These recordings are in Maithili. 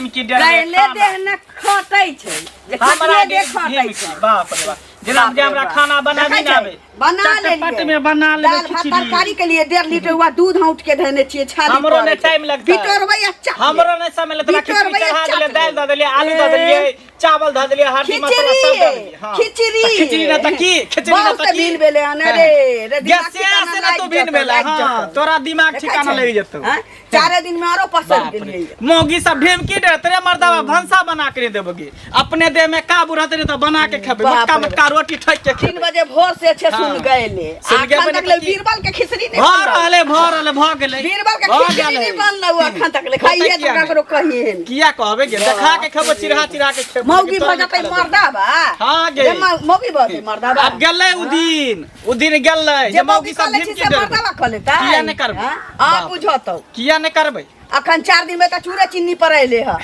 ढिमकी डेरबै कैले खाना। देह न खटै छै जे हमरा खटिये देह खटै ढिमकी छै बाप रे बाप जेना बाप जे रे हमरा बाप। खाना बनाबी देखै ने छै, आबै बना चटपट लेलियै में बना लेबै दाल भात खिचड़ी। तरकारी के लिए 1.5 लीटर हुआ दूध औंट के धने छियै छाली हमरो पड़ै नहि छै। टाइम लगतै। बिटोरबै आ चाट लेबै। हमरो नहि समय लगतै खिचड़ी बिटोरबै आ चढ़ा चाट देलियै दालि लेबै। दऽ देलियै आलू दऽ देलियै चावल दऽ देलियै हल्दी मसाला सब दऽ देलियै हँ। खिचड़ी तऽ खिचड़ी नहि तऽ की खिचड़ी नहि बहुत तऽ की दिन भेलै हन रे रे दिमाग गैसे ठिकाना से ने तू लागि भिन जेतौ, भेलै लागि हँ जेतौ। तोरा दिमाग देखै ठिकाना छै? लागि जेतौ आँय? चारे दिन में आरो पसर बाप रे। गेलियै मौगी सब ढेमकी डरते रे मर्दावा भनसा बना के नहीं देबोगी अपने देह में काबू रहते नहीं तो बना के खेबे बाप मोटका रे मोटका रोटी ठोक के 3 खेबे बजे भोर से छे हाँ। सुन गए सुन गए अखन बने तक ले तऽ की? बीरबल के खिचड़ी नहीं भऽ बनल। रहले भऽ रहले भऽ गेलै बीरबल के भऽ खिचड़ी गेलै। नहीं बनल अखन तक ले होतै खाइए किया तऽ नहि? ककरो कहिए नहीं। किया कहबे गे देखा के खेबो चिढ़ा चिढ़ा के खेबो मौगी लेकिन भऽ तोरा नहि जेतै खाए देबो। मर्दा बा हाँ गे। जे मौगी भऽ जेतै मर्दा बा आब गेलै उ दिन उ दिन गेलै जे जे मौगी मौगी कऽ सब लै छी ढिमकी से डरबै मर्दा बा कऽ लेतै किया नहि करबै? हाँ? आ बाप। बुझतौ किया नहि करबै अखन 4 दिन में तऽ चूरे चीनी पर अयले ह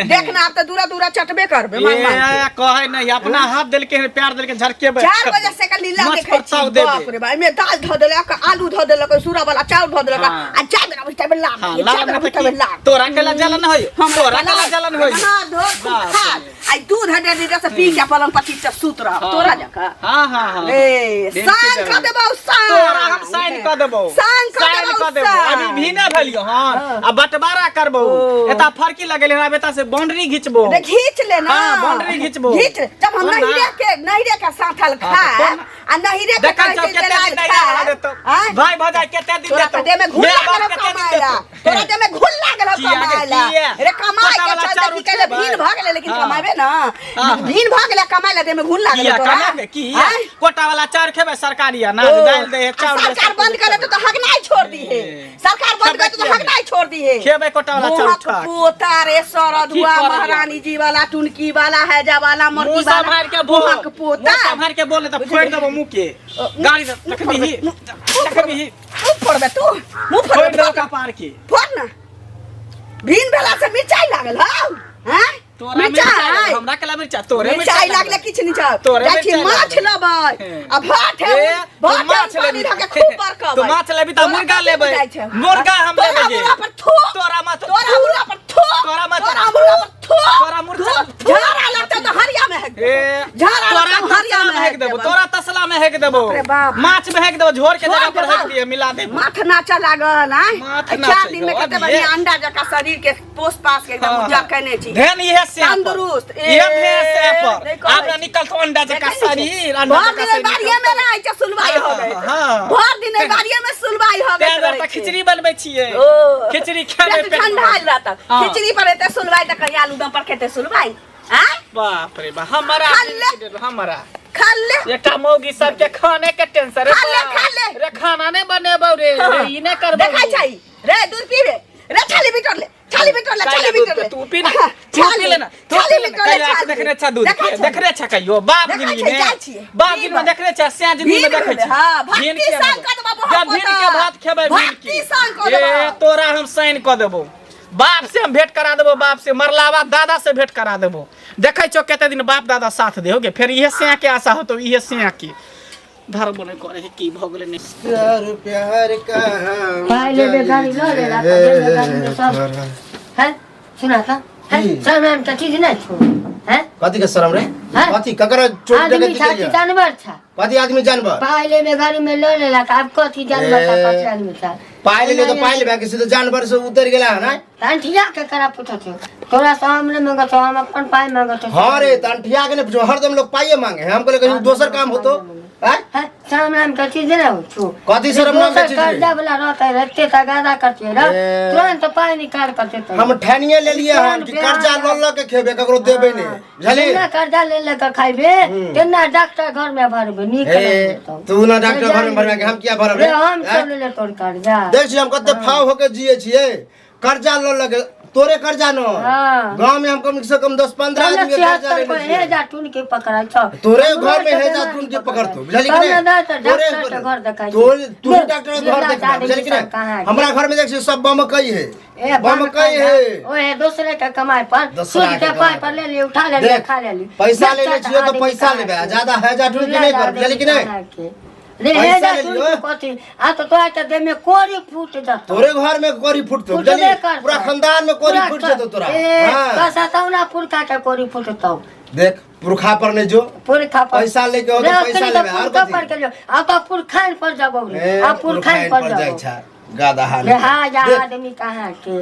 देख ना आब तऽ दूरा दूरा चटबे करबे मांग मांग के। ए, कहै नहीं अपना हाथ देलके हन प्यार देलके झरकेबै 4 बजे से के लीला माछ देखै पर छी ताव देबै। बाप रे बाप एमे दाल धऽ देलक आलू धऽ देलक सूरा वाला चाउर धऽ देलक हाँ। आ जा बेरा बैठे बेला हाँ, जा लाल बेरा में बैठे तऽ की? बेला तोरा केला जलन होय तोरा केला जलन होय हाँ धो खूब बाप खा रे। आई दूध है 1.5 लीटर से पी के पलंग पर चीज सुत रह तोरा जका हाँ हाँ हाँ ए दिन साइन की कऽ देबौ साइन तोरा हम साइन कऽ देबौ साइन कऽ साइन देबौ कऽ देबौ अभी साइन। भी नहि भेलियो हन आ बंटवारा करबौ ओ। एता फरकी लगेले हन आब एता से बाउंड्री घिचबौ रे घीच ले ना हाँ, बाउंड्री घिचबो। घीच ले। जब हम हाँ ना। नहिरे के नहिरे के साथल हाँ, तऽ खाए कोन- आ नहिरे के देखै कहै छौ छै कते जे दिन लाल नहि रहऽ खाए देतौ आँय? भाय भजाइ कते दिन तोरा देतौ तऽ देह में घुन माय लागल बाप हौ कते दिन कमाए ला देतौ तोरा देह में घुन लागल हौ किया गे, कमाए ला किया? रे कमाए कोटा के वाला चलते चाउर की कैले उठेबै। भीन भऽ गेलै लेकिन हाँ। कमाबे ना हाँ। भीन भऽ गेलै कमाए ला देह में घुन लागल किया हौ तोरा कमाबे की आँय? कोटा वाला चाउर खेबै सरकारी अनाज ओ, दालि दै है आ चाउर दै सरकार बंद करे तो हगनाई छोड़ दी है ए। सरकार बंद करे तो खेबै हगनाई छोड़ दी है खेबै कोटा वाला चाउर मुँहक उठा के। पोता रे सरद की हुआ करैया? महारानी जी वाला टुनकी वाला हैजा वाला मुँह मरकी वाला सम्हारि के बोल मुँहक पोता मुँह सम्हारि के बोल नहीं तऽ फोड़ि देबो मुँह के गाड़ी दे देखबिही देखबिही मुँह फोड़बे तू मुँह फोड़ि फोड़बे देबो कपार के फोड़ ना भीन भेला से मिर्चाई लागल हौ हैं तोरा मिर्चाई मिर्चाई हमरा केला मिर्चा तोरे मिर्चाई लागले किछु नहीं छौ तोरे जाइ छी मिर्चाई माछ लागल। लेबै हें। आ भात है ए, तू भात माछ पानी लेबी धऽ के खूब बरकबै तू माछ लेबी तऽ मुर्गा लेबै मुर्गा हम तोरा लेबै गे। मुर्गा पर थूक तोरा माथ तोरा मुर्गा पर थूक तोरा माथ- तोरा मुर्गा पर थूक तोरा मुर्गा थूक। झाड़ा लगतौ तऽ हरिया में हेक ए, देबौ झाड़ा तोरा लगतौ हरिया तसला में में हेक देबो देबौ तोरा तसला में हेक देबो बाप रे बाप। माछ में हेक देबो झोर के छोड़ जगह पर देबो। हेक दिए मिला देबो माथ नाचा लागल आँय माथ आ नाचै 4 दिन में हौ, कते अभिये। बढ़िया अंडा जकाँ शरीर के पोस पास के एकदम हाँ। उज्जर केने छी ध्यान इहे से तंदुरुस्त। ए, इहे भेस से पर नहि कहै आब ना छी। निकल तो अंडा जका देखै नहि छी? शरीर अंडा भर जका दिन शरीर बाड़िए में रहै छै सुनवाई हो गई हाँ। भर दिन एहि बाड़िए में सुनवाई हो गई तें दुआरे तऽ खिचड़ी बनबै छियै ओ। खिचड़ी खेबै पेट ठंडा रहत हाँ। खिचड़ी पर एते सुनवाई तऽ कहिया आलू दम पर खेते सुनवाई आँय बाप रे बाप हमरा खा ले। हमरा खा ले एकटा मौगी सबके खाने के टेंशन रे खा ले, बाप। खा ले। रे खाना नहि बनेबौ रे रे ई नहि करबौ देखै छै रे दूध पीबे रे छाली बिटोर ले छाली बिटोर ले छाली बिटोर ले तू पी ना तू पी ले ना तू पी ले ना कहियो आके देखने छा दूध देखै छै। देखने छा कहियो बाप देखै जिंदगी छै, में जाइ छियै। बाप जिंदगी में देखने छा स्या जिंदगी में भीड़ देखै भेलै, छा हाँ, भक्ति भीड़ किया संग नहि? कऽ देबौ, जब भीड़ के भात खेबै भीड़ भक्ति के संग कऽ ए देबौ। तोरा हम साइन कऽ देबौ बाप से हम भेंट करा देबौ बाप से मरला बाद दादा से भेंट करा देबौ देखै छौ कते दिन बाप दादा साथ देहोगे फेर इहे सिया के आशा होतौ इहे सिया के धर्म नहि करे है की भऽ गेलै नहि प्यार प्यार का पाइ लेबे गाड़ी लऽ लेला तऽ लेबे गाड़ी में सब हैं सुना तऽ हैं की? शर्म के चीज नहि छौ हैं कथी के शरम रे हैं? कथी ककरा चोट आदमी डकैती छा के कि लिए? जानवर छा कथी आदमी जानवर पाइ लेबे गाड़ी में लऽ लेला तऽ आब कथी जानवर छा ए। कथी आदमी छा पाइ लेले तऽ पाइ लेबे कि सीधे जानवर से उतर गेला है ना अंठिया के करा पूछत छौ तोरा से हम नहि मांगत छौ हम अपन पाइ मांगत छौ हाँ रे तऽ अंठिया के ने पूछो हरदम लोग पाइये मांगे है हम कहले कहीं दोसर काम होतो आय हैं शरम नाम के चीज नहि होइ छौ कथी शरम नाम के दोसर चीज रे? कर्जा वाला रहतै रहते तगादा करतियै रह ए। तुरंत पाइ निकाल के देतै हम ठानिये लेलिए हन कि कर्जा लऽ लऽ के खेबे ककरो देबे नहि बुझलियै जेना कर्जा ले ले के खैबे तेना डॉक्टर घर में भरबे नीक हे नहि हेतौ। तू ना डॉक्टर घर में भरबे कि हम किया भरब रे रे हम आँय? सब लेले तोर कर्जा देख छी हम कते फाव होके जिए छियै कर्जा लऽ लऽ के तोरे कर्जा न हाँ। गाँव में हम कम से कम 10-15 आदमी के कर्जा 76 लेने को छियै हेजा टून के पकड़ै छौ तोरे हमरो घर में तऽ हेजा बेमारी टून के पकड़तौ। पकड़तौ बुझलही कि तब नहि ने तऽ तोरे डॉक्टर के घर देखै छी। तोरे तू ले, डॉक्टर के घर ले, देखना दादी बुझलही कि सब नहि कहाँ हमरा घर में देख छी सब बमकई है ए बमकई है ओए दूसरे के कमाई पर दोसरा सूद के के पाई कमाई पर ले ली उठा ले ली देख खा ले ली पैसा ले ले छियै तो पैसा लेबे आ ज्यादा हेजा टून के नहि कर बुझलही कि नहि रे हे पैसा जा ले सुन लियो। तू कथी आ तो तोरा के देह में कोरी फूट जतो तोरे घर में कोरी फुटतो फुटबे बुझली करतौ। पूरा खानदान में कोरी पूरा फुट जेतो तोरा ए हाँ। बस आता ना पुरखा के कोरी फूटतौ देख पुरखा पर नहीं जो पुरखा पर पैसा लेके हो तो रे, पैसा अखनी लेबे, तऽ आर पुरखा कथी? पर के लियो आ तो पुरखान पर जबौ रे ए, आ पुरखान पर जाइ जबौ छा गाधा हाल रे हा जा देख, आदमी कहाँ के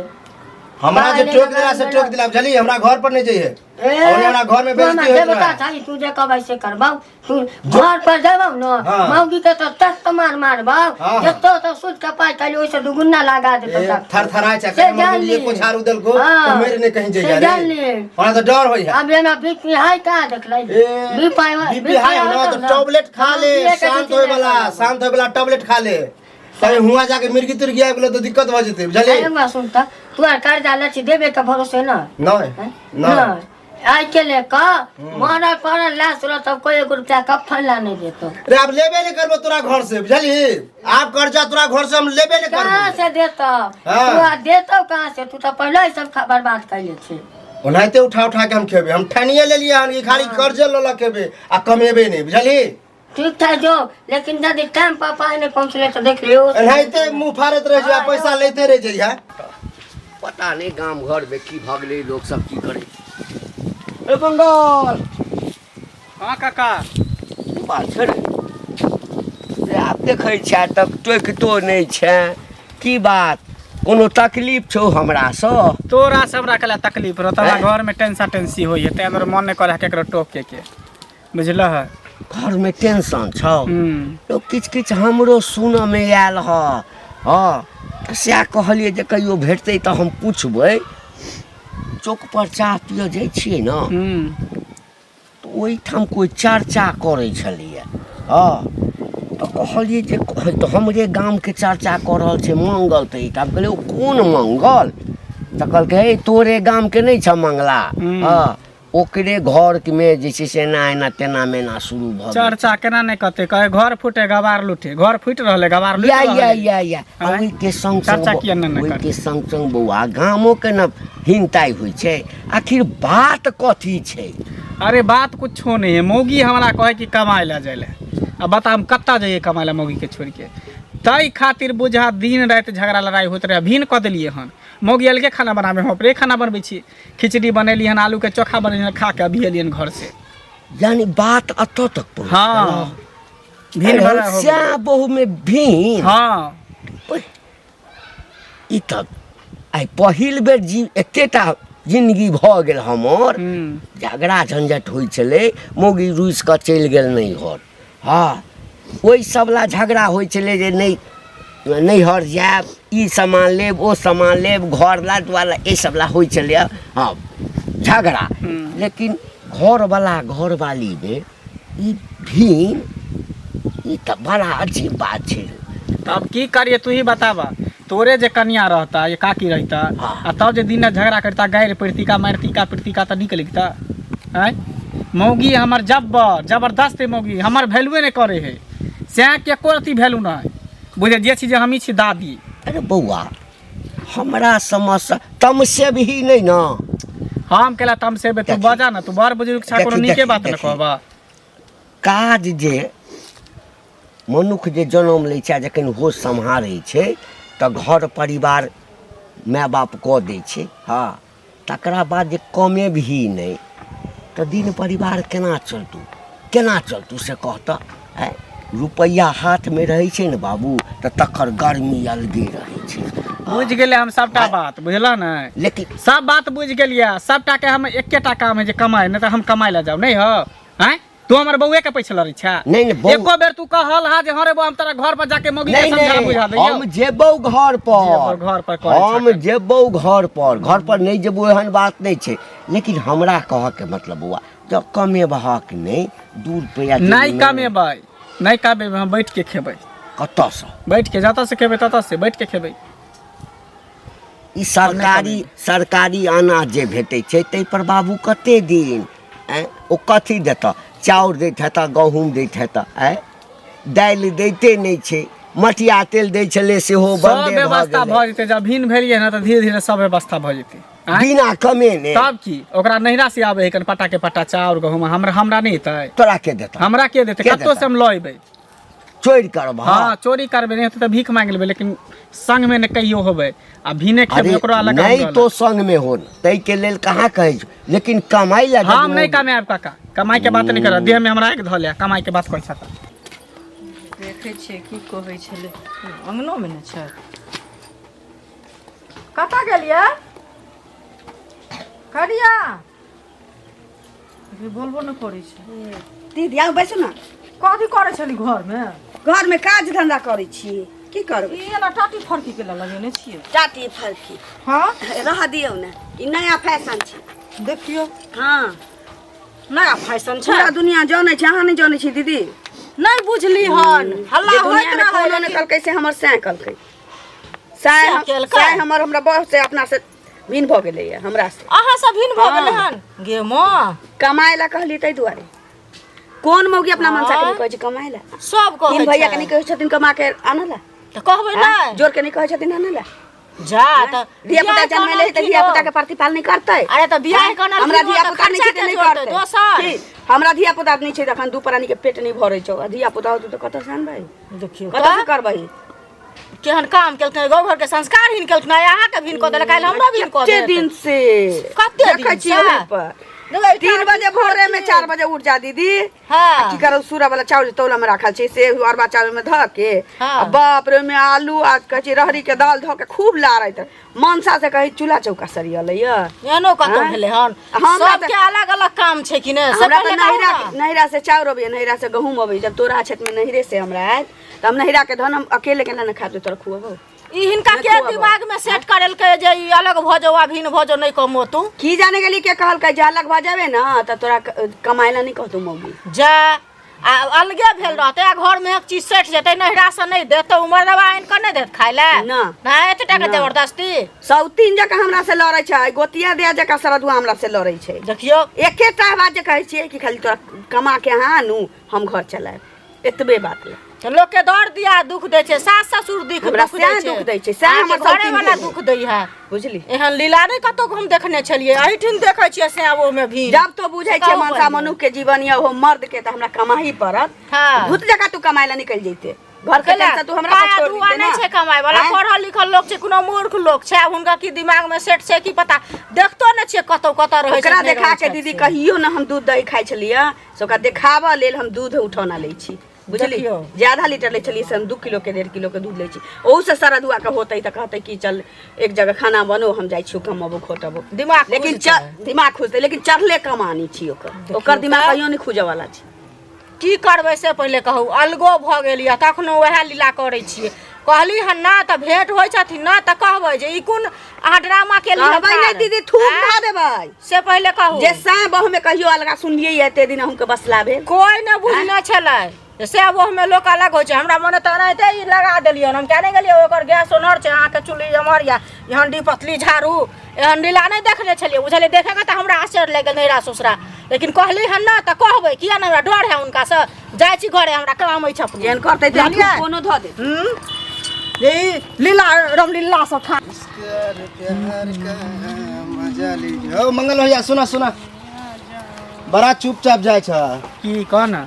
हमरा जे बाले टोक दिला से लगान टोक दिला बुझली हमरा घर पर नहीं जाइए ए, और हमरा घर में तू हमरा बेइज्जती होइत देवता रहे छही, तू जे कहबै से करबौ तू घर पर जेबौ न हाँ। मौगी के तो तस्त मार मारबौ हाँ। जतो तो सूद के पाइ खाली ओइसे दुगुना लगा देतौ ए, डॉक्टर। थरथराय छै से कहीं जान मौगी ली। एको झाड़ू देलको हाँ। तो मेरे ने कहीं से जाइए जान ली। रे हमरा तो डर होई है अब एना बीपी हाई कहाँ देखलै ए, बीपी बीपी हाई हो ना तो टैबलेट खा ले शांत होए वाला शांत होए वाला टैबलेट खा ले कहीं हुआ जाके मिर्गी तुर्गी आबि गेलो तो दिक्कत भऽ जेतै बुझलियै अरे सुन त तू आर कर्जा लै छी देबे के भरोसे न नहि नहि नहि आइ के ले कऽ मरल पड़ल लाश रहत तब कोई एगो रुपया कफन ला नहीं देतो रे आब लेबे नहि करबो तोरा घर से बुझली आब कर्जा तोरा घर से हम लेबे नहि कहाँ करबो से देतो हाँ। तू आ देतो कहाँ से तू तो पहले ही सब बर्बाद कर ले छी ओनाहिते उठा उठा के हम खेबै हम ठानिए लेलियै हन कि खाली कर्जे लऽ लऽ खेबै आ कमेबै नहि बुझली ठीक था जो लेकिन यदि टाइम पर पाई नहीं पहुँचले तो देख लियो एनाहिते मुँह फाड़ैत रहै छै आ पैसा लैते रहै छै इएह पता नहि गाम घरमे की भऽ गेलै लोक सब की करै ए बंगाल हाँ काका की बात छै रे रे आब देखै छै तक टोकितो नहि छै की बात कोनो तकलीफ छौ हमरासँ तोरा से हमरा कला तकलीफ रहत हमरा हैं? घर में टेंशन टेंसी होइए तै दुआरे मन नहि करे केकरो टोके के बुझलह घरमे टेंशन छौ हूँ लोक किछु किछु हमरो सुनऽमे आयल हँ हँ तऽ सएह कहलियै जे कहियो भेटतै तऽ हम पुछबै चौकपर चाह पियऽ जाइ छियै ने हूँ तऽ ओहिठाम कोइ चर्चा करै छलैए हँ तऽ कहलियै जे तऽ हमरे गामके चर्चा कऽ रहल छै मंगल तऽ एहिठाम कहलियै ओ कोन मंगल तऽ कहलकै हे तोरे गामके नहि छऽ मंगला हूँ। हँ ओकरे घरमे जे छै से एना एना तेना मेना शुरू भऽ गेल चर्चा केना नहि करतै कहे घर फूटे गवार लूटे घर फूटि रहलै गवार लूटि या या रहलै या या आ आँय? ओहिके संग चर्चा संग किया नहि ने ओहिके करतै? संग संग बौआ गामोके ने हिनताइ होइ छै आखिर बात कथी छै अरे बात कुछो नहीं है मौगी हमरा कहे कि कमाए ला जाए ला अब बता हम कत्ता जाइए कमाए ला मौगी के छोड़ के ताहि खातिर बुझा दिन राति झगड़ा लड़ाई होइत रहे भीन कऽ देलियै हन मौगी अलगे खाना बनाबै हम अपने खाना बनबै छी खिचड़ी बनेली हन आलूके चोखा बनेली हन खा के अभी एलियन घर से यानी बात एतऽ तक पहुँच हाँ भीन गेल। बड़ा हो गेलै। श्याम बहुमे भीन हाँ ओह, ई तऽ आइ पहिल बेर जी एतेटा जिन्दगी भऽ गेल हमर हम्म। झगड़ा झंझट होइ छलै मौगी रुसि कऽ चलि गेल नैहर हँ ओहि सब ला झगड़ा होइ छलै जे नहि नैहर जायब ई सामान लेब ओ सामान लेब घर ला दुआर ला एहि सब ला होइ छलै हँ झगड़ा लेकिन घरवला घरवालीमे ई भीन ई तऽ बड़ा अजीब बात छै तब की करिए तू ही बताबा तोरे जे कनिया रहता ये काकी रहता हाँ। आ तब जे दिन रात झगड़ा करता गारि पड़ती मारती का पीटती का तऽ नीक लगता आँय मौगी हमर जब्बर जबरदस्त है मौगी हमर वैल्यूए नहि करे है सएह के एको रत्ती वैल्यू नहि बुझे जे छी जे हमही छी दादी अरे बौआ हमरा समझ तमसे भी नहि ने हम केला तमसेबे तू देखी। बजा ना तू बड़ बुजुर्ग छा कोनो देखी, नीके देखी, बात ने देखी। कहबा काज जे मनुख जे जनम लै छै आ जखन होश सम्हारै छै तऽ घर परिवार माय बाप कऽ दै छै हँ तकरा बाद जे कमेबही नहि तऽ दिन परिवार केना चलतौ केना चलतौ से कह तऽ आँय रुपैआ हाथमे रहै छै ने बाबू तऽ तकर गर्मी अलगे रहै छै बुझि गेलै हम सबटा बात बुझलह ने लेकिन सब बात बुझि गेलियै सबटा के हम एकेटा काम है जे कमाइ नहि तऽ हम कमाइ लए जाउ नहि हो आँय तू हमर बउए के पैसा लड़ै छै नहि, नहि, बउ- एको बेर तू कहल हा जे हँ रे बौ हम तोरा घर पर जाके मौगी के नहीं समझा नहीं बुझा दैयौ हम जेबौ घर पर जेबौ घर पर करै हम छऽ। जेबौ घर पर घर पर नहि जेबौ एहन बात नहि छै लेकिन हमरा कहऽ के मतलब बौआ जब कमेबहक नहि दू रुपैआ नहि जेबीमे कमेबै नहि कमेबै हम बैठ के खेबै कतऽसँ बैठ के जतऽ से खेबै ततऽ से बैठ के खेबै ई सरकारी सरकारी अनाज जे भेटै छै ताहिपर बाबू कते दिन आँय ओ कथी देतऽ चाउर दैत हेतऽ गहूँम दैत हेतऽ आँय दालि दैते नहि छै मटिया तेल दै छलै सेहो सब बन्दे भऽ व्यवस्था गेलै भऽ जेतै जब भिन भेलियै ने तऽ धीरे धीरे सब व्यवस्था भऽ जेतै आँय? बिना कमेने तब की ओकरा नैहरा से आबै है कन पट्टा के पट्टा चाउर गहूँम हमरा हमरा नहि एतै तोरा के देतऽ हमरा के देतै के कतौ देतै? से हम लऽ अयबै चोरि करबह? हाँ, चोरी करबे, नहीं होतै तऽ भीख मांगि लेबै, लेकिन संग में ने कहियो होबै आ भीने खेबै। अरे ओकरो अलग नहीं हमरो तो संग में हो ताहिके लेल कहाँ कहै छौ, लेकिन कमाइ लए अलग। हम जब नहीं कमायब काका, कमाई के बात नहीं करब, देह में हमरा एक धऽ ले, कमाई के बात कहै छह तऽ। देखै छियै की कहै छलै। अङ्गनोमे ने छै। कतऽ गेलियै करिया? बोलबो नहि करै छै। दीदी, आउ, बैसू ने। कथी करै छली घरमे? घरमे काज धंधा करै छी, की करबै? ई एना टाटी फरकी के लगेने छियै? टाटी फरकी? हँ। रह दियौ ने, ई नया फैशन छै। देखियौ। हँ। नया फैशन छै? पूरा दुनिया जानै छै, अहाँ नहि जानै छी दीदी? नहि बुझली हन। हल्ला जे होइत दुनियामे रहै कोनो नहि लेकिन कहलकै से हमर सैं कहलकै। सैं सएह केलकै? सैं हमर हमरा बहुत से अपना से भिन्न भऽ गेलैए हमरा से। अहाँ सब भिन्न भऽ गेलै हँ। हन गे माँ? कमाए ला कहली ताहि दुआरे। कोन मौगी अपना मनसा के नहि कहै छै कमाए ला? सब कहै तीन भैया के छै। नहि कहै छथिन कमा के आनऽ ला? तऽ कहबै नहि? जोर के नहि कहै छथिन आनऽ ला? जा तऽ धिया पुता बियाह जन्मेले है तऽ कऽ धिया पुता के प्रतिपाल नहि करतै? अरे तऽ बियाह कऽ हमरा धिया पुता नहि छै तऽ नहि करतै दोसर की? हमरा धिया पुता नहि छै तखन दू प्राणी के पेट नहि भरै छौ, आ धिया पुता होतौ तऽ कतऽ से आनबै? देखियौ कतऽ से करबै? केहन काम केलकै, गाँव घर के संस्कार हीन केलखिन, आइ अहाँके भिन्न कऽ देलक, काल्हि हमरो भिन्न कऽ कते देत। दिन से कते देखै दिन छियै से? ओहि पर देखै, 3 बजे भोरे में 4 बजे उठ जा दीदी। हँ। आ की करब, सूरा वाला चावल तौला में राखल छै, से अरबा चावल में धऽ के हँ। आ बाप रे, ओहिमे आलू आ कहै छै रहरी के दाल धऽ के खूब लारैत, मनसा से कहै चूल्हा चौका सरियलै यऽ। एहनो कतौ आँय? भेलै हन? हमरा तऽ- सबके अलग अलग काम छै कि नहि से? हमरा तऽ पहिले कहू नैहरा ने। नैहरा से चाउर अबैए, नैहरा से गहूँम अबैए। जब तोरा क्षेत्रमे नैहरे से हमरा आयत तऽ हम नैहरा के धन हम अकेले केना नहि खायब? तोरा खुअबौ। ई हिनका नहि के खुआबौ। दिमाग में सेट करेलकै जे ई अलग भऽ जाओ आ भिन्न भऽ जाओ, नहि कमो तू? की जाने गेली के कहलकै जे अलग भऽ जेबे ने तऽ तोरा कमाइ ला नहि कहतौ मौगी। जा, आ अलगे भेल रहतै आ घर में एक चीज सटि जेतै, नैहरा से नहि देत तऽ मर्दबा आनि कऽ नहि देत खाय लए? ना। नहि एते टाका ना। जबरदस्ती। सौतीन जकाँ हमरा से लड़ै छै, गोतिया दिया जकाँ सरदुआ हमरा से लड़ै छै। देखियौ। एकेटा बात जे कहै छियै कि खाली तोरा कमा के अहाँ आनू, हम घर चलायब, एतबे बात लए। तऽ लोकके दर दिया दुख दै छै, सास ससुर दुख हमरा दुख दै सएह छै, दुख दै छै, सएह अहाँके हमर सौतीन घरे वाला भेलै। दुख दै है। बुझली? एहन लीला नहि कतौ हम देखने छलियै, एहिठिन देखै छियै से ओहिमे भी। जब तो बुझै से छै कहू मनसा पहिले। मनुख के जीवन यऽ हो मर्द के, तऽ हमरा कमाही पड़त। हँ। भूत जकाँ तू कमाय लए निकलि जैते, घर के कैला? टेंशन तू हमरा पर पाया छोड़ दुआ दिते नहि ना। छै कमाय वाला। आँय? पढ़ल लिखल लोक छै, कोनो मूर्ख लोक छै? आब हुनका की दिमाग में सेट छै की पता, देखतो नहि छियै कतौ कतऽ रहै ओकरा छथि, नहि देखा रहै के छथि दीदी से। कहियो ना हम दूध दही खाइ छलियै, से ओकरा देखाबऽ लेल हम दूध उठौना लै छी, बुझली? देखियौ। जे आधा लीटर लै छलियै से हम 2 किलो के 1.5 किलो के दूध लै छी। ओहू से सारा दुआ के होतै तऽ कहतै कि चल एक जगह खाना बनो, हम जाइ छी कमबो खोटबो। दिमाग लेकिन खुजतै। दिमाग खुजतै, लेकिन चढ़ले कमानी छी ओकर। ओकर दिमाग तऽ। कहियो नहि खुजऽ वाला छै। की करबै से पहिले कहू। अलगो भऽ गेल यऽ तखनो उएह लीला करै छियै। कहली हन ना तऽ भेंट होइ छथिन ना तऽ कहबै जे ई कोन अहाँ ड्रामा केली हन? कहबै नहि ठाढ़? दीदी, थूक आँय? धऽ देबै। से पहिले कहू। जे साँय बहू में कहियो अलगा सुनलियै एते दिन अहूँके बसला भेल? कोइ नहि बुझने छलै जे से ओहमे लोक अलग होइ छै। हमरा मने तऽ एनाहिते ई लगा देलियनि। हम किया नहि गेलियै? ओकर गैस ओनहर छै, अहाँके चुल्ही एम्हर यऽ, एहन डी पतली झाड़ू, एहन लीला नहि देखने छलियै, बुझलियै? देखेके तऽ हमरा आश्चर्य लागि गेल नैहरा ससुरा। लेकिन कहली हन ना तऽ कहबै किया नहि? हमरा डर है हुनकासँ। जाइ छी घरे, हमरा काम अछि अपने। जेहन करतै तेहन बुझलियै? कोनो धऽ देत। ई लीला रामलीला सब खा प्यार का मजा लीजिए। ओ मंगल भैया, सुना सुना, बड़ा चुपचाप जाइ छ। की कह ने?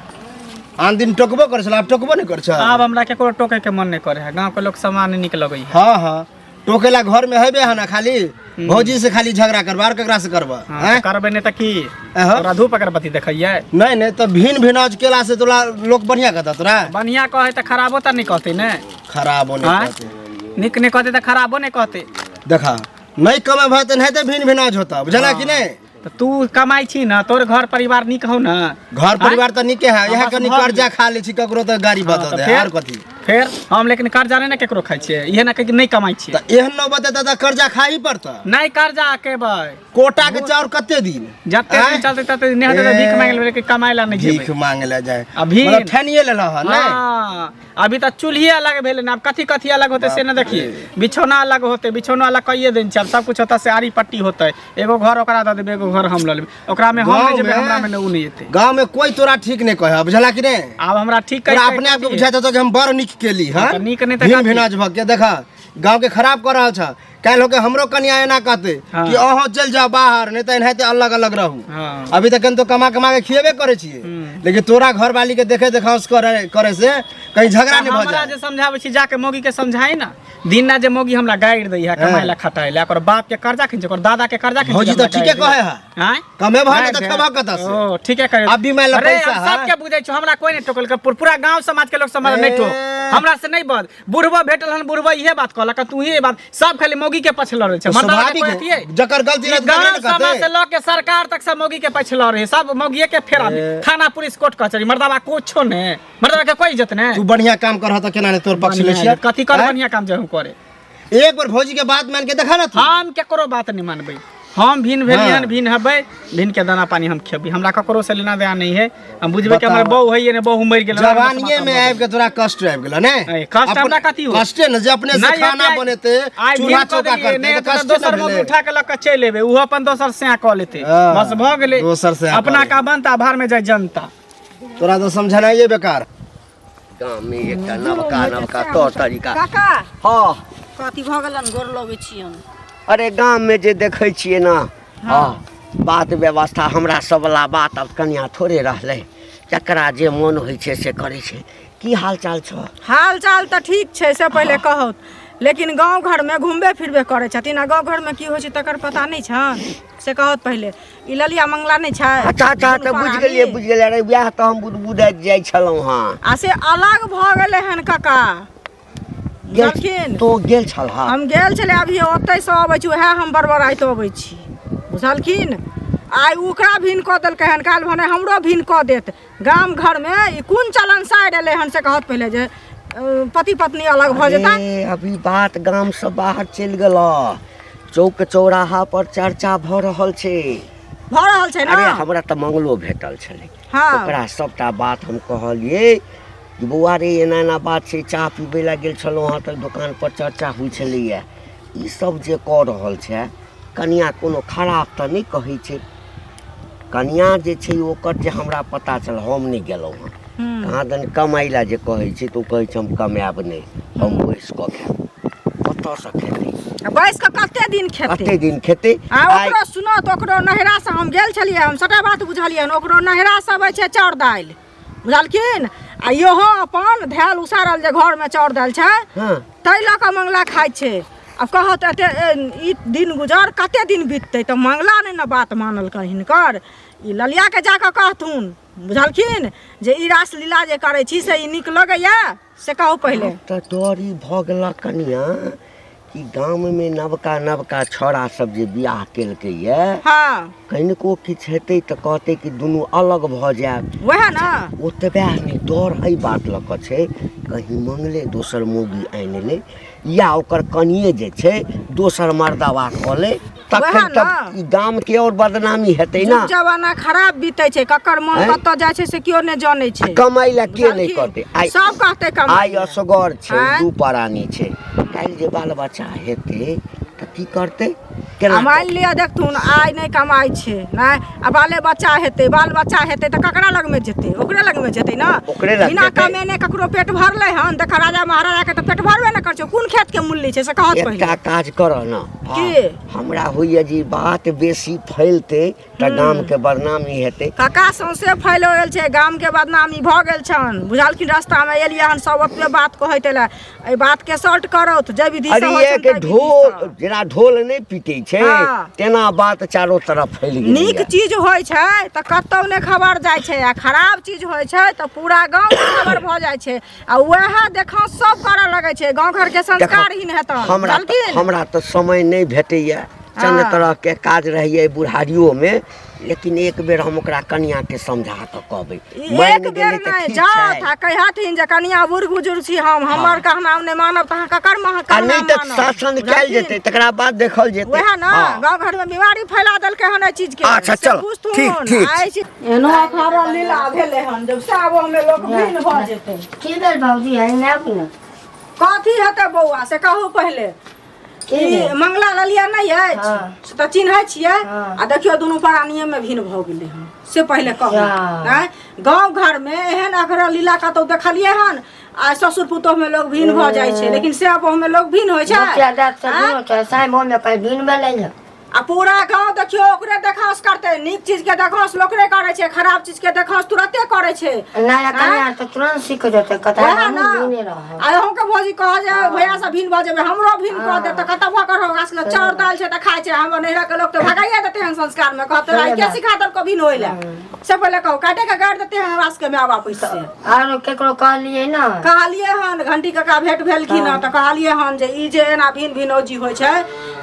आन दिन टोकबो करै छल, आब टोकबो नहि करै छ। आब हमरा केकरो टोके के मन नहि करे है, गाँव के लोग सामान नीक लगै है। हाँ हाँ, टोकेला घर में हेबे है ना, खाली भौजी से खाली झगड़ा करबा, आर ककरा से करबा? हाँ, हैं? तऽ करबै नहि तऽ की? अहाँ? तोरा धूप अगरबत्ती देखैयै? नहीं नहीं, तऽ भिन भिनाज केला से तोरा लोग बढ़िया कहता तोरा? बढ़िया कहै तऽ खराबो तऽ नहि कहतै ने। खराबो नहीं आँय? कहते। नीक नहि कहतै तऽ खराबो नहि कहतै। देखा, नहीं कमे भाई तऽ नहीं भिन भिनाज होता, बुझला कि नहीं? तऽ तू कमाइ छी ने, तोर घर परिवार नीक हौ ने? घर परिवार तऽ नीके है, यहाँ बस कनी भऽ कर्जा खा ले छी ककरो तऽ गाड़ी हाँ, बता तऽ दे। फेर? आर कथी? फेर हम लेकिन कर्जा नहि ने केकरो खाइ छियै, इहे ने कहै कि नहि कमाइ छियै। तऽ एहन नौबत एतै तऽ कर्जा खाही पड़तै। नहि कर्जा केबै। कोटा के चाउर कते दिन जते आँय? दिन चलतै तते दिन, नहि हेतै तऽ भीख मांगि लेबै, लेकिन कमाइ लए नहि भीख जेबै। मांगे ले जाए आ भीख- मतलब ठानिए लेलह हन नहि? हाँ, अभी तऽ चूल्हिए अलग भेलै ने, आब कथी कथी अलग होतै से ने देखिए। बिछौना अलग होतै, बिछौना अलग कइए दिन छै, आब सब कुछ होतै से आरी पट्टी होतै। एगो घर ओकरा दऽ देबै, एगो घर हम लऽ लेबै, ओकरा में हम नहि गाँव जेबै, में- हमरा में नहि, ओ नहि एतै। गाँव में कोई तोरा ठीक नहीं कहे, बुझला कि नहीं? आब हमरा ठीक तोरा कहि अपने आप के बुझाइत होतौ कि हम बड़ नीक केली। हाँ, हँ, तऽ नीक नहि तऽ भिन कथी? भिनाज भऽ के देखा गाँव के खराब कऽ रहल छ। काल्हि होके हमरो कनिया एना कहते हाँ। कि अहाँ चलि जाओ बाहर, नहीं तऽ एनाहिते अलग अलग रहू। हाँ। अभी तक तो कमा कमा के खिएबे करै छियै। लेकिन तोरा घर वाली के देखे देखाउस करे करे से कहीं झगड़ा नहीं भऽ हमरा जाए जे समझाबै छी जाके मौगी के समझाई ना दिन ना जे मौगी हमरा गारि दै है कमाइ ला खटाइ ला ओकर बाप के कर्जा खींच ओकर दादा के कर्जा खींच भौजी तऽ ठीके कहै है आँय कमे भऽ गेल तऽ खेबह कतऽ से ओ ठीके करे अभी मानि लो अरे पैसा हम है। सबके बुझै छौ हमरा कोई नहीं टोकल पूरा गांव समाज के लोग सब हमरा नहीं टोक ए। हमरा से नहीं बद बुढ़बा भेटल हन बुढ़बा इहे बात कहलक तू ही बात सब खाली मौगी के पछल रहे छै तो मर्दाना के स्वाभाविक कोई है। अथी है? जकर गलती ई रहत तकरे गांव ने समाज कहतै। से लऽ के सरकार तक सब मौगी के पछल रहे सब मौगिए के फेरा में। थाना पुलिस कोर्ट कचहरी मर्दाबा कुछो ने मर्दाबा के कोई इज्जत ने तू बढ़िया काम करह तऽ केना ने तोर पक्ष लै छियै कथी कर आँय? बढ़िया काम जे हम करे एक बार भौजी के बात मान के देखा ना तू हम केकरो बात नहीं मानबै हम भिन भेलियन हाँ। भिन हेबै भिन के दाना पानी हम खेबै हमरा ककरो से लेना देना नहीं है हम बुझबै कि हमर बताओ। बहू है ने बहू मरि गेल जवानिये में आबि के तोरा कष्ट आबि गेल ने ए, कष्ट हमरा कथी हो? कष्टे ने जे अपने से नहीं, खाना आइ- बनेते आइ चूल्हा भिन कऽ चौका देलियै, करते नहि तऽ हेतै तऽ कष्टे दोसर ने मौगी भेलै उठा के लऽ के चलि एबै ओहो अपन दोसर सैं कऽ लेतै हाँ, बस भऽ गेलै दोसर सैं कऽ अपना लेतै। का बनता भार में जाय जनता तोरा तऽ समझनाइये बेकार गाममे एकटा नवका नवका तौर तरीका काका हँ कथी भऽ गेलन गोर लगै छियन अरे गाममे जे देखै छियै ने हँ बात व्यवस्था हमरा सबवला बात आब कनिया थोड़े रहलै जकरा जे मोन होइ छै से करै छै की हाल चाल छौ हाल चाल तऽ ठीक छै से पहिले कहू लेकिन गाँव घरमे घुमबे फिरबे करै छथिन आ गाँव घरमे की होइ छै तकर पता नहि छनि से कहत पहिले ई ललिया मंगला नहि छै अच्छा अच्छा दुनू तऽ बुझि प्राणी। गेलियै बुझि गेलियै अरे वएह तऽ हम बुदबुदाइत जाइ छलहुँ हँ आ से अलग भऽ गेलै हन काका गेल बुझलखिन तो गेल छल हँ हम गेल छलै अभी ओतहिसँ अबै छी उएह हम बड़बड़ाइत अबै छी बुझलखिन आइ ओकरा भिन्न कऽ देलकै हन काल्हि भने हमरो भिन्न कऽ देत गाम घरमे ई कोन चलन साइड एलै हन से कहत पहिले जे पति पत्नी अलग भऽ जेता अरे अभी बात गामसँ बाहर चलि गेल चौक चौराहा पर चर्चा भऽ रहल छै भऽ रहल छै ने अरे हमरा तऽ मंगलो भेटल छलै हँ ओकरा सबटा बात हम कहलियै कि बौआ रे एना एना बात छै चाह पीबै लए गेल छलहुँ हँ तऽ दोकान पर चर्चा होइ छलैए ई सब जे कऽ रहल छै कनिया कोनो खराब तऽ नहि कहै छै कनिया जे छै ओकर जे हमरा पता चल हम नहि गेलहुँ हँ कहाँ दन कमाइ लए जे कहै छै तऽ ओ कहै छै हम कमायब नहि हम बैस कऽ खायब कतऽसँ खेतै बैस कऽ कते दिन खेतै कते दिन खेतै आ आइ ओकरो सुनो तऽ ओकरो नैहरासँ हम गेल छलियै हम सभटा बात बुझलियै ओकरो नैहरासँ अबै छै चाउर दालि बुझलखिन आ इहो अपन धयल उसारल जे घरमे चाउर दालि छै हँ ताहि लऽ कऽ मंगला खाइ छै आब कहत एते ई दिन गुजर कते दिन बीततै तऽ मंगला नहि ने बात मानलकै हिनकर ई ललियाके जा कऽ कहथुन बुझलखिन जे ई रासलीला जे करै छी से ई नीक लगैया से कहू पहिले तऽ डर ई भऽ गेलक कनिया कि गाममे नवका नवका छौड़ा सब जे बियाह केलकैए हँ कनिको किछु हेतै तऽ कहतै कि दुनू अलग भऽ जायब वएह ने ओतबे नहि डर एहि बात लऽ कऽ छै कहीं मंगले दोसर मौगी आनि लै या ओकर कनिए जे छै दोसर मर्दावा कऽ लै वएह तखन ने। तऽ ई गामके आओर बदनामी हेतै ने जुग जमाना खराब बीतै छै ककर मन आँय? कतऽ जाइ छै से केओ नहि जानै छै कमाइ लए के नहि बुझलखिन? करतै आइ सब कहतै कमाइ आइ लए। असगर छै आँय? दू प्राणी छै काल्हि जे बाल बच्चा हेतै तऽ की करतै केना आ मानि लिअ देखथुन आइ नहि कमाइ छै नहि आ बाले बच्चा हेतै बाल बच्चा हेतै तऽ ककरा लगमे जेतै ओकरे लगमे जेतै ने ओकरे लग बिना जेतै। कमेने ककरो पेट भरलै हन देख राजा महाराजा के तऽ पेट भरबे ने करै छै कोन खेत के मूल्य छै से कहत एकटा पहिले काज करऽ ने की? हमरा होइए जे ई बात बेसी फैलतै तऽ गामके बदनामी हेतै काका सौंसे फैल गेल छै गाम के बदनामी भऽ गेल छनि बुझलखिन रास्ता मे एलियै हन सब ओतबे बात कहैत एलै एहि बात के सॉल्ट करौथ जै विधि से अरे होइ एक छनि ताहि विधि ढोल सँ। जेना ढोल नहि पीटै छै हँ। तेना बात चारो तरफ फैल गेलै नीक चीज होइ छै तऽ कतौ नहि खबर जाइ छै आ खराब चीज होइ छै तऽ पूरा गाँव के खबर भऽ जाइ छै आ वएह देखा सब करऽ लगै छै गाँव घर के संस्कारहीन हेतन हमरा तऽ बुझलखिन हमरा तऽ समय नहि भेटैए चंद हँ। तरहके काज रहैए बुढ़ारियोमे लेकिन एक बेर हम ओकरा कनियाके समझा कऽ कहबै ई मानि एक बेर गेलै तऽ नहि ठीक जाउ छै आ कहिहथिन जे कनिया बुढ़ बुजुर्ग छी हम हमर कहनाम नहि मानब तऽ अहाँ ककर मह आ कहनाम नहि तऽ मानब शासन कयल बुझलखिन? जेतै तकरा बाद देखल जेतै वएह ने हँ। गाँव घर में बीमारी फैला देलकै हन एहि चीज के अच्छा, से चलो, बुझथुन। ठीक, ठीक। आ एहि चीज एनो अखाड़ा लीला भेलै हन जब से आबो में लोक भिन्न भऽ जेतै की भेल भौजी है ने आबू ने कथी हेतै बौआ से कहू पहिले की ई भेल? मंगला ललिया नहि अछि हँ। से तऽ चिन्है छियै हँ। आ देखियौ दुनू प्राणिये मे भिन्न भऽ गेलै हन से पहिले कहू जा। आँय गाँव घर मे एहन अखरा लीला कतौ देखलियै हन आ ससुर पुतोह मे लोग भिन्न भऽ जाइ छै लेकिन से आब मे लोग भिन्न होइ छै बच्चा दाँत से आँय? दुनू छै साइ मोन में कहीं भिन भेलै ने आ पूरा गाँव देखियौ ओकरे देखाउस करतै नीक चीज के देखाउस लोक नहि करै छै खराब चीज के देखाउस तुरते करै छै नया कन्या तऽ तुरंत सीख जेतै कतऽ वएह हमहूँ ने भिने रहब आ अहूँके भौजी कह जे भैया सब भिन भऽ जेबै हमरो भिन कऽ देत तऽ कतऽ भऽ कऽ ओकरा सबके चाउर दालि छै तऽ खाइ छै हमर नैहरा के लोक तऽ भगाइए देतै हन संस्कार मे कहतै सही के बात। सिखा देलको भिन होय लए से पहिले कहू काटे के गाड़ि देतै हन हमरा सबके माय बाप से आरो केकरो कहलियै ने कहलियै हन घंटी काका भेंट भेलखिन हन तऽ कहलियै हन जे ई जे एना भिन भिनौजी होइ छै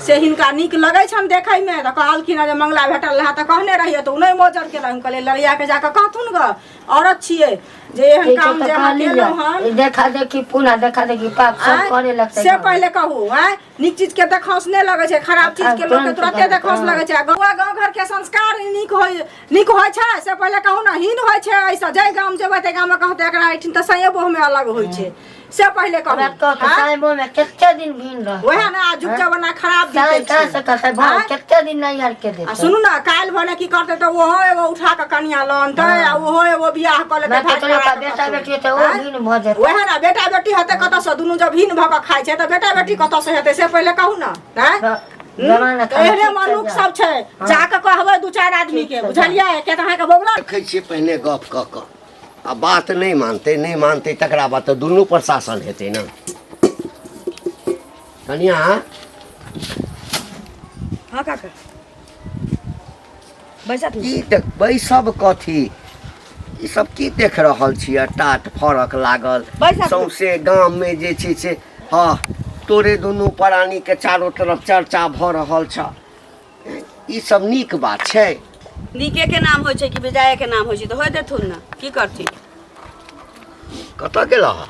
से हिनका नीक लगै छनि देखैमे तऽ कहलखिन हन जे मंगला भेटल रहए तऽ कहने रहियै तऽ ओ नहि मोजर केलक हम कहलियै लड़ियाके जाकऽ कहथुन गऽ औरत छियै जे एहन ठीक काम तऽ जे अहाँ कहलियै केलहुँ हन ई देखा देखी पुनः देखा देखी पाप सब आँय? करे लगतै से पहिले कहू आँय नीक चीज के देखाउस नहि लगै छै खराब चीज के लोक के तुरते देखाउस लगै छै आ गौआ गाँव घर के संस्कार नीक होइ नीक होइ छै से पहिले कहू ने हीन होइ छै एहिसँ जाहि गाम जेबै ताहि गाममे कहतै एकरा एहिठिन तऽ सैये बोहमे अलग होइ छै से पहिले कहू हमरा कहत आँय? साहेबो में कते दिन भिन रह वएह ने आ जुग जमाना खराब साहेब बीतै कहाँ छै से कहतै भाव आँय? कते दिन नैहर के आ देतै सुनू ने काल्हि भने की करतै तऽ ओहो एगो उठा कऽ कनिया लऽ अनतै आ ओहो एगो बियाह कऽ लेतै मैं भाग केकरो का करा कऽ बेटा कतौ। बेटी हेतै ओ आँय? भिन भऽ जेतै वएह ने बेटा बेटी हेतै कतऽसँ दुनू जब भिन भऽ कऽ खाइ छै तऽ बेटा बेटी कतऽसँ हेतै से पहिले कहू ने आँय? तऽ जमाना तऽ एहने खराब ठीक मनुख छै सब छै जाकऽ कहबै दू चारि आदमी के बुझलियै के तऽ अहाँके बौला देखै छियै पहिने गप कऽ कऽ आ बात नहि मानतै नहि मानतै तकरा बाद तऽ दुनू पर शासन हेतै ने कनिया हाँ काका बैसत ने की देख बैसब कथी ई सब की देख रहल छियै टाट फरक लागल बैसब। सौंसे गाममे जे छै से हँ तोरे दुनू प्राणीके चारो तरफ चर्चा भऽ रहल छ ई सब नीक बात छै नीके के नाम होइ छै कि बेजाये के नाम होइ छै तऽ होइ देथुन ने की करथिन कतऽ गेलह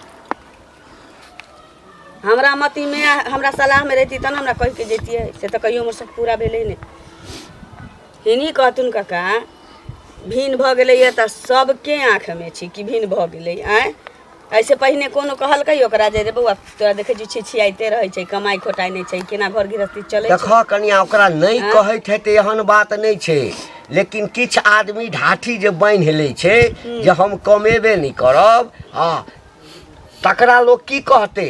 हमरा मतिमे हमरा सलाहमे रहिती तब ने हमरा कहिके जैतियै से तऽ कहियो हमर सब पूरा भेलै नहि हिनी कहथुन काका भिन भऽ गेलैए तऽ सबके आँखिमे छै कि भिन भऽ गेलै आँय एहिसँ पहिने कोनो कहलकै ओकरा जे रे बौआ तोरा देखै छी छिछियाइते रहै छै कमाइ खोटाइ नहि छै केना घर गृहस्थी चलै छै देखऽ कनिया ओकरा नहि आँय? कहैत हेतै एहन बात नहि छै लेकिन किछु आदमी ढाठी जे बान्हि लै छै जे हम कमेबे नहि करब हँ तकरा लोक की कहतै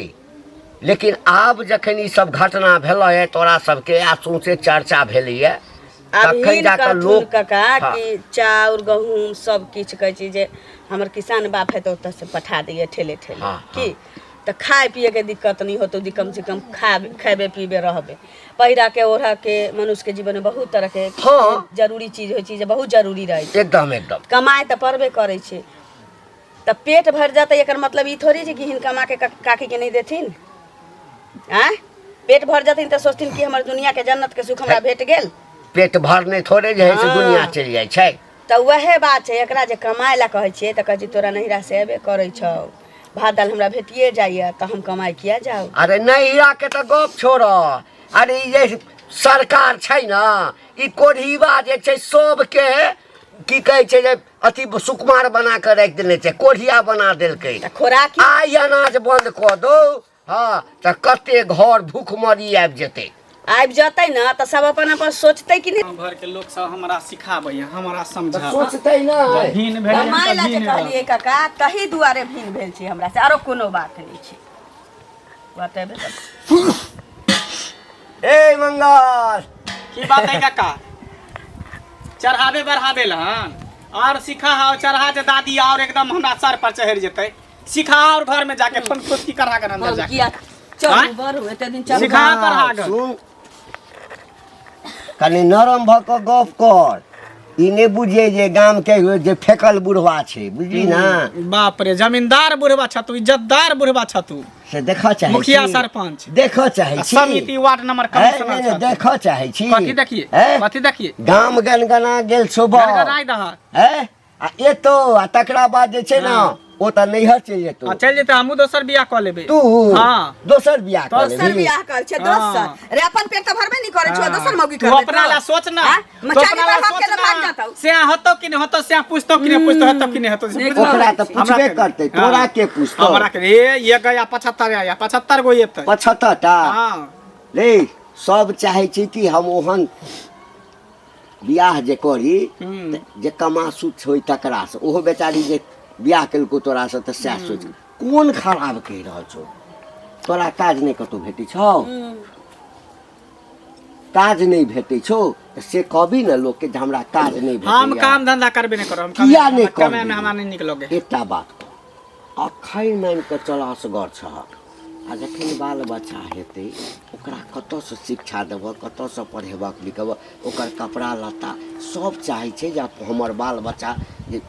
लेकिन आब जखन ई सब घटना भेलै तोरा सबके आ सौंसे चर्चा भेलैए आब तखन हिन जाकऽ कहथुन लोक काका हँ। कि चाउर गहूँम सब किछु कहै छी जे हमर किसान बाप है तऽ ओतऽसँ पठा दैए ठेले ठेले हँ, की तऽ खाय पियैके दिक्कत नहि होतौ जे कमसँ कम खा खेबे पीबे रहबे पहिराके ओढ़ऽके मनुष्यके जीवनमे बहुत तरहके हँ। जरूरी चीज होइ छै जे बहुत जरूरी रहै छै एकदम एकदम कमाइ तऽ पड़बे करै छै तऽ पेट भरि जेतै एकर मतलब ई थोड़ी छै कि हिनका माँके काकीके नहि देथिन आँय पेट भरि जेथिन तऽ सोचथिन कि हमर दुनियाके जन्नतके सुख हमरा भेट गेल पेट भरने थोड़े जे है से हँ। दुनिया चलि जाइ छै तऽ वएह बात छै एकरा जे कमाइ लए कहै छियै तऽ कहै छै तोरा नैहरा से अयबे करै छौ भात दालि हमरा भेटिए जाइए तऽ हम कमाइ किया जाउ अरे नैहराके तऽ गप छोड़ अरे ई जे सरकार छै ने ई कोढ़ीबा जे छै सबके की कहै छै जे अथी सुकुमार बना कऽ राखि देने छै कोढ़िया बना देलकै तऽ खोराकी आइ अनाज बन्द कऽ दौ हँ तऽ कते घर भूखमरी आबि जेतै आबि जेतै ने तऽ सब अपन अपन सोचतै कि नहि गाँव घरके लोक सब हमरा सिखाबैया हमरा समझाबै सोचतै नहि भिन भेलै कमाइ तऽ लए जे भिन कहलियै काका तही दुआरे भिन भेल छै हमरा से आरो कोनो बात नहि छै बतेबै तऽ ए मंगल की बात है काका चढ़ाबे बढ़ाबे लहन और सिखा हाउ चढ़ा जे दादी और एकदम हमरा सर पर चढ़ जेतै सिखा और घर में जाके फोन फुसकी करा के अंदर हम जाके किया चलू आँय? बढ़ू एते दिन चलू सिखा पढ़ा के सुन कनि नरम भऽ कऽ गप कर ई नहि बुझियै जे गाम के जे फेकल बुढ़वा छै बुझली ना बाप रे जमींदार बुढ़वा छतू इज्जतदार बुढ़वा छतू से देखऽ चाहै मुखिया छी। सरपंच देखऽ चाहै छी समिति वार्ड नंबर है, कमिश्नर नहि, नहि, छथु। देखऽ चाहै छी कथी देखिए है? कथी देखिए गाम गनगना गेल सुबह गनगनाइ दह है आ एतो आ तकरा बाद जे छै ने हाँ। ओ तऽ नैहर चलि जेतौ आ चलि जेतै हमहूँ दोसर बियाह कऽ लेबै तू हाँ। दोसर बियाह कऽ दोसर लेबही बियाह कर छै दोसर हाँ। रे अपन पेट तऽ भरबे नहीं करे छौ दोसर मौगी तू कर अपना ला सोच ना तू मचानी अपना ला पर सोच के भाग ना जाता से होतो कि नहीं होतो से पूछतो कि नहीं पूछतो होतो कि नहीं होतो से नहीं, बुझलो? ओकरा तऽ हमरा पूछबे के- करतै हाँ। तोरा के पूछतौ हमरा के ए ये गया 75 आया 75 गो एतै 75 टा हाँ रे सब चाहै छै कि हम ओहन बियाह जे करी हम्म। तऽ जे कमासुत होइ तकरासँ ओहो बेचारी जे बियाह केलको तोरासँ तऽ सएह सोच कोन खराब कहि रहल छौ तोरा काज नहि कतहु भेटै छौ काज नहि भेटै छौ तऽ से कहबी ने लोकके जे हमरा काज नहि हम भेटैया काम धंधा करबे नहि करब हम किया नहि कमाए में करबी? हमरा नहि नीक लगे एकटा बात कह अखन मानि कऽ चल असगर छहक आ जखन बाल बच्चा हेतै ओकरा कतऽसँ शिक्षा देबह कतऽसँ पढ़ेबक लिखेबह ओकर कपड़ा लत्ता सब चाहै छै जे हमर बाल बच्चा जे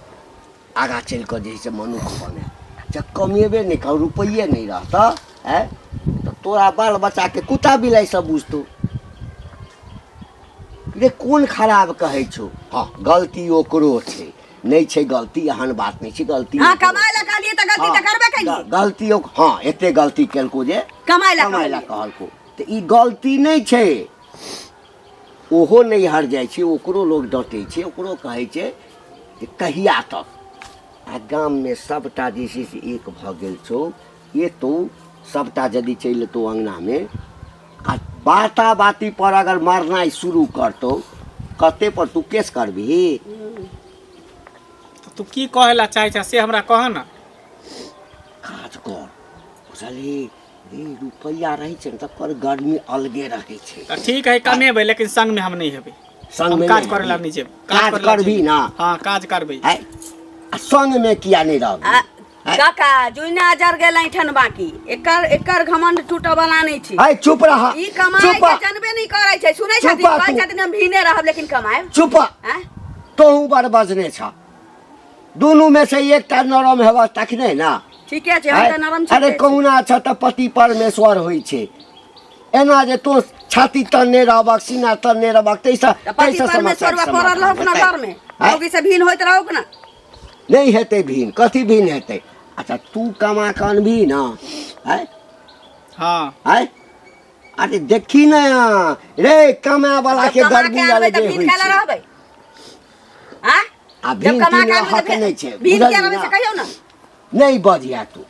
आगाँ चलि कऽ जे है से मनुख बनय जब कमेबे नहि कर रुपैए नहि रहतऽ आँय तऽ तोरा बाल बच्चाके कुत्ता बिलाइ सब बुझतौ रे कोन खराब कहै छौ हँ गलती ओकरो छै नहि छै गलती एहन बात नहि छै गलती हाँ ओकरो कमाए ला कहलिए तऽ गलती हँ, तऽ करबे कैलिए गलती हँ एते गलती केलको जे कमाए ला कमाय ला कहलिए कहलको तऽ ई गलती नहि छै ओहो नैहर जाइ छै ओकरो लोक डँटै छै ओकरो कहै छै जे कहिया तक आ गाममे सभटा जे छै से एक भऽ गेल छौ एतौ सभटा यदि चलि एतौ अङ्गनामे आ बाता बाती पर अगर मारनाइ शुरू करतौ कते पर तू केस करबिही तऽ तू की कहै ला चाहै छ से हमरा कह ने काज कर बुझलही रे रुपैआ रहै छै ने तकर गर्मी अलगे रहै छै तऽ ठीक है कमेबै लेकिन संगमे हम नहि हेबै संगमे हम काज नहि करै ला हेबही। नहि जेबै काज करै ला करबही जेबै। ना? हँ काज करबै आँय? आ संगमे किया नहि रहबही आ, आँय? काका जुइना जर गेल ऐठन बाकी एकर एकर घमंड टूटऽ वाला नहि छै आँय, चुप रह ई कमाई चुप के जनबे नहि करै छै सुनै चुप छथिन आ कहै तू। छथिन हम भीने रहब लेकिन कमाएब चुप आँय? तोहूँ बड़ बजने छ दुनूमे से एकटा नरम हेबह तखने ने ठीके छै हम तऽ नरम अरे छी कहुना छ तऽ पति परमेश्वर होइ छै एना जे तों छाती तनने रहबक सीना तनने रहबक ताहिसँ तऽ पति ताहिसँ परमेश्वर समस्याके पड़ल समाधान रहौक ने हेतै। घरमे आँय? मौगी से भीन होइत रहौक ने नहि हेतै भिन कथी भिन हेतै अच्छा तू कमा कऽ अनबही ने आँय हँ आँय अरे देखी ने रे कमाए वाला जब के कमा के गर्मी आनबै अलगे तऽ भीन होइ खाय लए छै रहबै आँय? आ जब भीन कमा तीन के आनबै हक तऽ नहि छै भीन बुझलही किया रहबै ने? से कहियौ ने नहि बजिया तू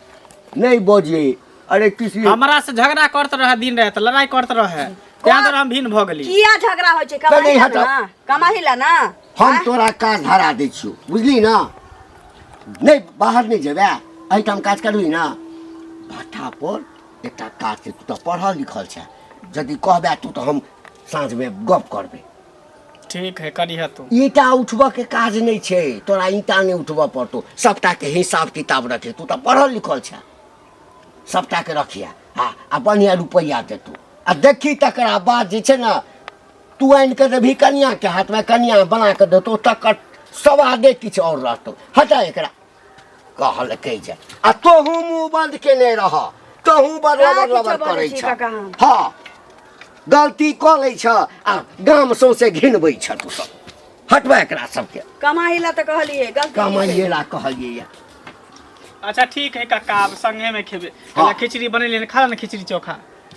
नहि बजिए अरे किसी हमरा से झगड़ा करत रहे दिन रात लड़ाई करत रहे तें दुआरे हम भिन्न भऽ गेली किया झगड़ा होइ छै तऽ कमाही नहि ला हटब। ना कमाही ला ना हम तोरा काज धरा दै छियौ बुझली ना नहि बाहर नहि जेबै एहिठाम काज करबही ना भाठा पर एकटा काज छै तू तऽ पढ़ल लिखल छै यदि कहबै तू तऽ हम साँझमे गप करबै ठीक है करिह तू ईंटा उठबऽ के काज नहि छै तोरा ईंटा नहि उठबऽ पड़तौ सबटाके हिसाब किताब रखे तू तऽ पढ़ल लिखल छै सबटाके रखिया आ आ बढ़िआँ रुपैआ देतौ आ देखी तकरा बाद जे छै ने तू आनि कऽ देबही कनिआँके हाथमे कनिआँ बना कऽ देतौ तकर सवादे किछु आओर रहतौ हटा एकरा कहलकै जे आ तोहू मुँह बन्द केने रह तोहू बड़ का लबर किछो लबर बजै करै छी छ काका हम? हँ गलती कऽ लै छ आ गाम सौंसे घिनबै छ तू सब हटबा एकरा सबके कमाही ला तऽ कहलियै गलती कमाइए ला कहलियै ये अच्छा ठीक है काका आब संगे में खेबे हाँ। कला खिचड़ी बनेलियै ने खा ले ने खिचड़ी चोखा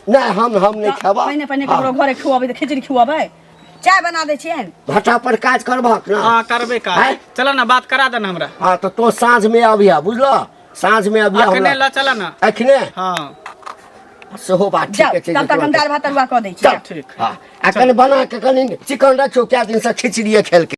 नहि हम हम नहि खेबा पहिने पहिने ककरो घरे खुआबै तऽ खिचड़ी खुआबै चाय बना दै छियनि भट्टा पर काज करबहक ना हाँ करबे काज आँय? चल ना बात करा दे ना हमरा हाँ तऽ तो साँझ में अबिह बुझलह साँझ में अबिह अखने हमरा ल चल ना अखने हाँ सेहो बात जाउ ठीके छै तब जे तक हम तुरन्त- दालि भात तरुआ कऽ दै छी चल ठीक। हाँ आ कनि बना के कनि चिकन रखियौ कए दिनसँ खिचड़िए खेलकै।